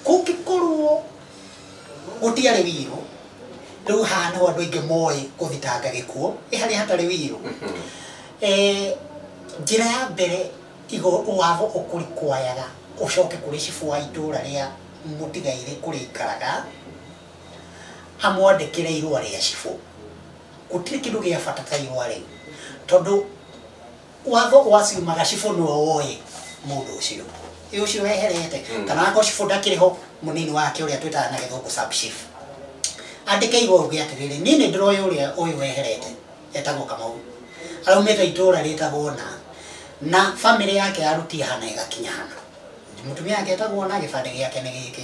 Kũngĩkorwo gũtiarĩ will, rĩu haha nĩho andũ aingĩ moĩ gũthitanga gĩkuũ, ĩ harĩa hatarĩ will. Njĩra ya mbere, watho ũkũrikwayaga ũcoke kũrĩ cibũ wa itũra rĩa mũtigairĩ kũrĩa aikaraga, amwandĩkĩre irũa rĩa cibũ. Gũtirĩ kĩndũ gĩa bata ta irũa rĩu, tondũ watho waciumaga cibũ nĩwe woĩ mũndũ ũcio, ĩ ũcio weherete. Kana akorwo cibũ ndakĩrĩ ho, mũnini wake ũrĩa twĩtaga na Gĩthũngũ sub chief, andĩke irũa uge atĩrĩrĩ, niĩ nĩ ndĩroĩ ũrĩa ũyũ weherete etagwo Kamau, araumĩte itũra rĩtagwo na famĩlĩ yake yarutia hana ĩgakinya hana, mũtumia wake etagwo na gĩbandĩ gĩake nĩ gĩkĩ,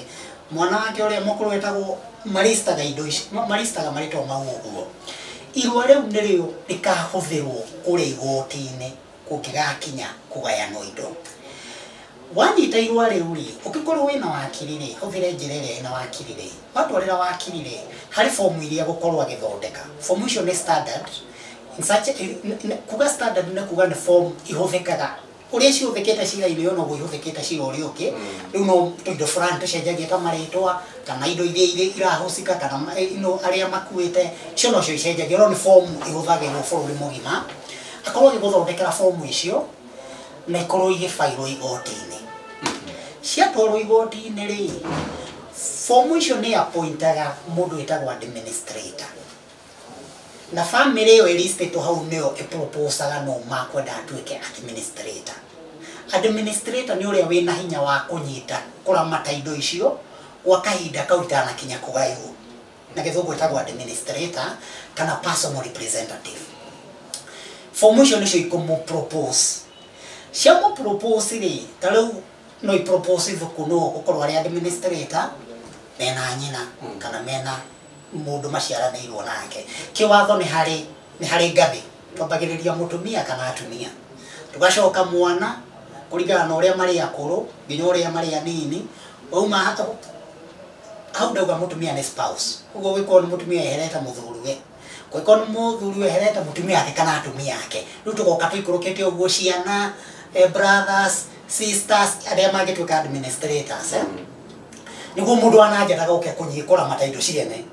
mwana wake ũrĩa mũkũrũ etagwo, maristaga indo ici, maristaga marĩtwa mau ũguo. Irũa rĩu nĩrĩo rĩkahũthĩrwo kũrĩa igoti-inĩ kũngĩgakinya kũgayanwo indo. Wanyita irũa rĩu rĩ, ũngĩkorwo wĩna wakiri rĩ, hũthĩre njĩra ĩrĩa ĩna wakiri rĩ, watwarĩra wakiri rĩ, harĩ fomu iria gũkorwo agĩthondeka. Fomu icio nĩ standard. In such, kuga standard nĩ kuga nĩ form ihũthĩkaga ũrĩa cihũthĩkĩte cira-inĩ ũyũ noguo ihũthĩkĩte cira ũrĩa ũngĩ. Rĩu no tũindo fulani tũcenjagia, ta marĩtwa kana indo iria irahũcika kana arĩa makuĩte, icio nocio icenjagia, no nĩ fomu ihũthagĩrwo bũrũri mũgima. Akorwo agĩgũthondekera fomu icio na ikorwo igĩbairwo igoti-inĩ. Ciatwarwo igoti-inĩ rĩ, fomu icio nĩ appointaga mũndũ wĩtagwo administrator, na famĩlĩ ĩyo ĩlistĩtwo hau nĩyo ĩproposaga no makwenda atuĩke administrator. Administrator nĩ ũrĩa wĩna hinya wa kũnyita kũramata indo icio gwa kahinda kau itanakinya kũgaywo. Na Gĩthũngũ ĩtagwo administrator kana personal representative. Fomu icio nĩcio ikũmũ propose. Ciamũ propose rĩ, ta rĩu no ipropose thuku no gũkorwo arĩ administrator mena nyina kana mena mũndũ maciaranĩirwo nake. Kĩwatho nĩ harĩ ngathĩ, twambagĩrĩria mũtumia kana atumia, tũgacoka mwana kũringana na ũrĩa marĩ akũrũ nginya ũrĩa marĩ anini. Wauma hau ndauga mũtumia nĩ spouse, ũguo gũgĩkorwo nĩ mũtumia eherete mũthuriwe, kũngĩkorwo nĩ mũthuri weherete mũtumia wake kana atumia ake, rĩu tũgoka tũikũrũkĩte ũguo, ciana, brothers, sisters, arĩa mangĩtuĩka administrators, eh? Nĩguo mũndũ wa nanja ndagoke kũramata indo ciene.